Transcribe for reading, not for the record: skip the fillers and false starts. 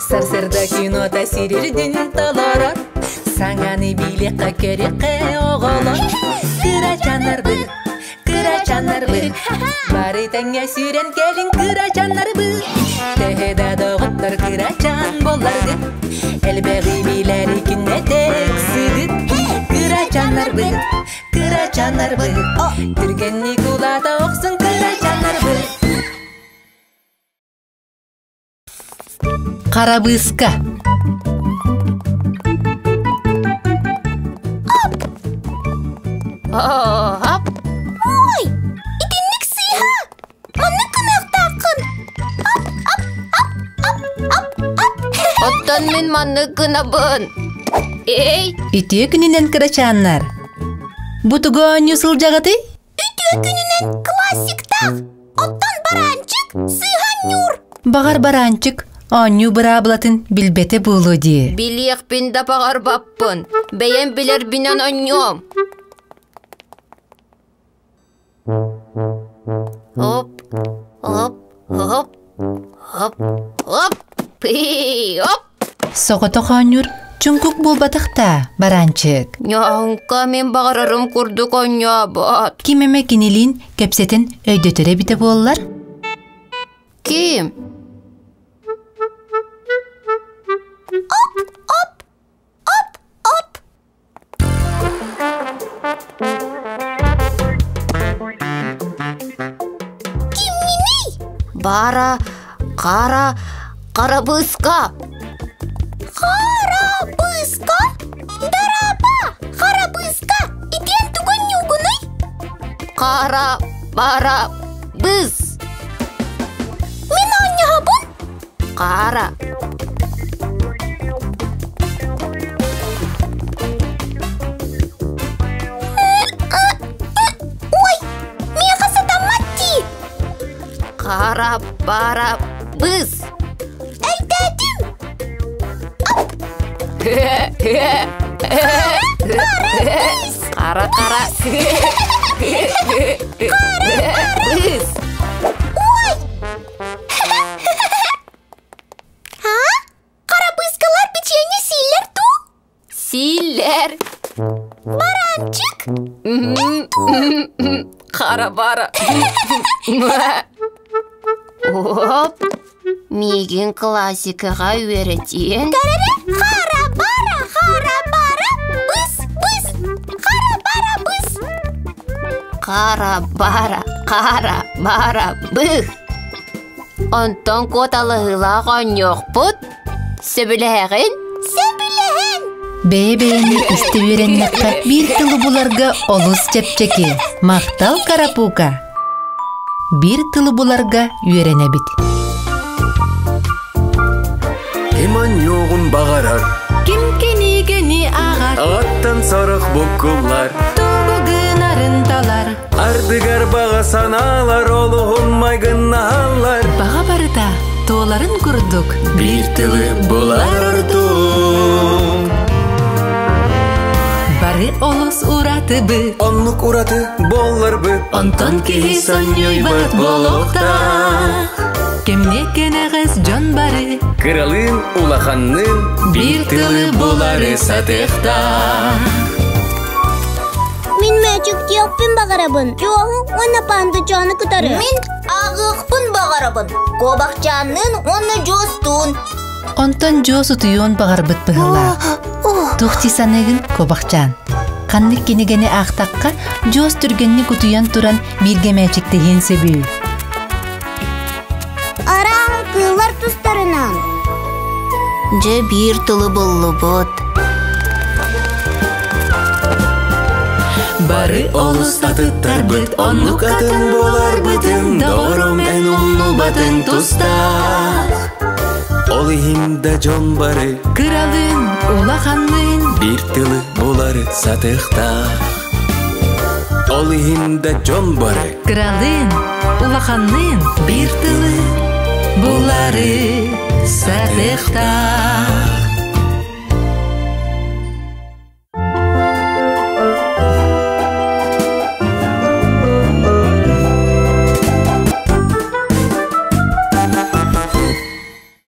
Сарсыарда кинота сирирдин толорор. Саҥаны билиэххэ көрүөххэ оҕолор. Кырачааннарбыт, кырачааннарбыт, бары тэҥҥэ сүүрэн кэлиҥ кырачааннарбыт. Төһө да доҕоттор кырачаан буолларгыт, элбэҕи билэри күннэтэ ыксыгыт. Кырачааннарбыт, кырачааннарбыт, түргэнник улаата охсун кырачааннарбыт. Харабыыска Оп! Ой, итинник сыыһа! Маннык гыныахтааххын! Ап, ап, ап, ап, ап, ап! Оттон мин маннык гынабын. Эй! Үтүө күнүнэн кырачааннар! Бу тугу оонньуу сылдьаҕытый? Үтүө күнүнэн классиктаах! Оттон бараанчык сыыһа ньуур! Баҕар бараанчык оонньуу быраабылатын билбэтэ буолуо дии. Билиэхпин да баҕарбаппын. Бэйэм билэрбинэн оонньуом. Оп, оп, оп, оп, оп, пи, оп. Соҕотох оонньуур чуҥкук буолбатах да, бараанчык. Ньооҥко мин баҕарарым курдук оонньообот. Ким эмэ кинилиин кэпсэтэн өйдөтөрө эбитэ буоллар? Ким? Оп, оп, оп, оп. Кимҥиний? Бара, хара, харабыска. Харабыска? Дарапа! Харабыска! Итиэн тугун ньуугунуй? Хара, бара, быс. Мин оонньоһобун? Хара. Ой, миэхэ сатаммат дии. Хара, бара, быс. Өйдөөтүм. Хара, хара. Быс. Ой! А? Харабыскалар печенье сииллэр дуу? Сииллэр. Баранчик? Хара бара. Оп. Миигин классикаҕа үөрэтиэн. Кэрэрэ хара бара хара бара быс быс хара бара быс. Хара бара хара бара бых. Онтон куоталаһыылаах оонньуохпут. Сөбүлэһэҕин? Сөбүлэһэн! Бэйэ-бэйэни истэ үөрэннэххэ биир тылы буларга олус чэпчэки. Махтал, Карапука! Биир тылы буларга үөрэнэбит. Ким онньуоҕун баҕарар Ким кинигэни ааҕар Аҕаттан сорох буккуллар Тугу гынарын талар Ардыгар баҕа санаалар олуһун майгыннаһаллар Баҕа барыта туоларын курдук Биир тылы булар ордук Бары олус уратыбыт Оннук ураты буолларбыт Онтон киһи сонньуйбат буолуохтаах Кэмниэ кэнэҕэс дьон бары Кыралыын улаханныын Биир тылы булары сатыахтаах Мин мээчиктиэхпин баҕарабын. Дьуоһу уонна пандачааны кытары. Мин ааҕыахпын баҕарабын. Куобахчаанныын уонна Дьуостуун. Онтон Дьуос утуйуон баҕарбыт быһыылаах. Туох дии саныыгын, Куобахчаан? Ханнык кинигэни аахтахха, Дьуос түргэнник утуйан туран бииргэ мээчиктэһиэн сөбүй? Арааһы кыыллар тустарынан. Дьэ биир тылы буллубут. Бары олус атыттарбыт, оннук атын буоларбытын, доҕорум эн умнубатын тустаах. Ол иһин да дьон бары Кыралыын, улаханныын биир тылы булары сатыахтаах. Ол иһин да дьон бары Кыралыын, улаханныын биир тылы булары сатыахтаах.